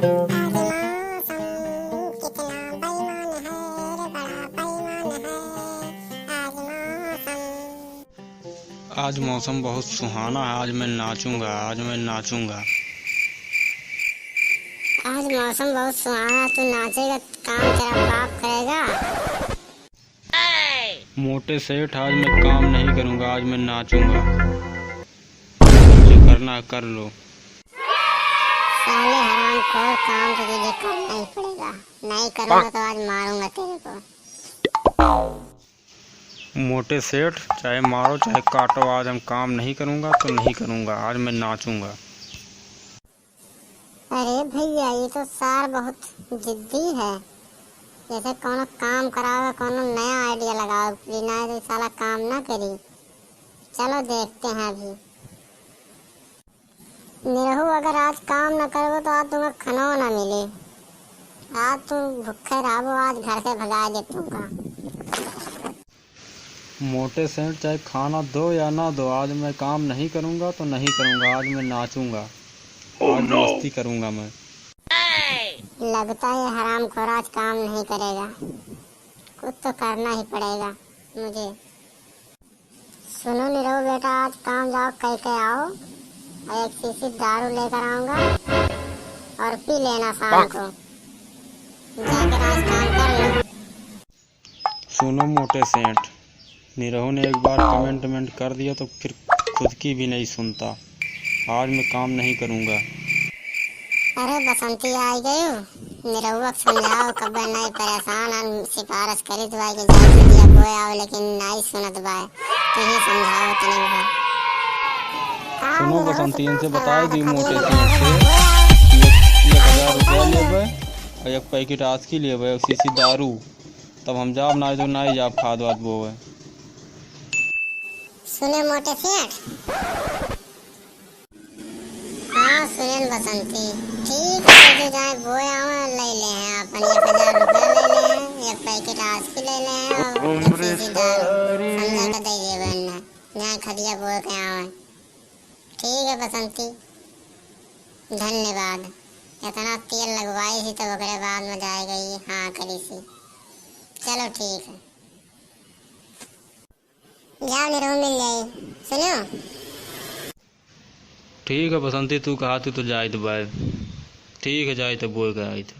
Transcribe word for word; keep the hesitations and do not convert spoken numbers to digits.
आज मौसम कितना बेईमान है रे, बड़ा बेईमान है आज मौसम। आज मौसम बहुत सुहाना है, आज मैं नाचूंगा, आज मैं नाचूंगा। आज मौसम बहुत सुहाना, तू नाचेगा, काम तेरा बाप करेगा। मोटे सेठ, आज मैं काम नहीं करूंगा, आज मैं नाचूंगा। जो करना है, कर लो। साले हरामखोर, काम तो तुझे करना ही पड़ेगा। नहीं करूंगा तो आज मारूंगा तेरे को। मोटे सेठ, चाहे मारो चाहे काटो, आज हम काम नहीं करूंगा तो नहीं करूंगा, आज मैं नाचूंगा। अरे भैया, ये तो सार बहुत जिद्दी है। जैसे कौनो काम करावे, कौनो नया idea लगावे, बिना तो साला काम ना करी। चलो देखते हैं अभी। निरहू, अगर आज काम न करबो तो आज तुमका खानो ना मिली। आज तू भूखे रहबो, आज घर से भगा दे तुमका। मोटे सेठ, चाहे खाना दो या ना दो, आज मैं काम नहीं करूंगा तो नहीं करूंगा, आज मैं नाचूंगा। Oh आज no! मस्ती करूंगा मैं। लगता है ये हरामखोर आज काम नहीं करेगा, कुछ तो करना ही पड़ेगा मुझे। सुनो निरहू बेटा, आज काम जाओ कह के आओ और एक शीशी दारू लेकर आऊंगा और पी लेना शाम को। जाकर आज काम कर लो। सुनो मोटे सेठ, निरहू ने एक बार comment वेमेंट कर दिया तो फिर खुद की भी नहीं सुनता। आज मैं काम नहीं करूंगा। अरे बसंती, आई गयो? निरहुआ के समझाओ, कब्बे नहीं परेशान, हम सिफारिश करी दुआई के जाए से दिया बोए आओ, लेकिन नहीं सुनत बाय। तू ही समझाओ तनी भर। सुनो बसंती, इनसे बताए दी मोटे सेठ से कि एक, एक हजार रुपया लेबे और एक पैकेट आस्की लेबे, एक शीशी दारू, तब हम जाब, ना तो ना जाब खाद वाद बोवे। सुने मोटे सेठ। हाँ सुनेन बसंती, ठीक है, जो जाए बोए आवे, ले ले हैं अपन एक हजार रुपया ले ले हैं, एक पैकेट आस्की ले ले हैं और एक शीशी दारू समझा के दे देबे ना, जाए खदिया बोए के आवे। ठीक है बसंती, धन्यवाद। इतना तेल लगवाई थी तब ओकरे बाद में जाए गई हाँ करी सी। चलो ठीक है, जाओ निरहू मिल जाई। सुनो। ठीक है बसंती, तू कहा तू तो जाइत बाय। ठीक है, जाइत बोए के आइत।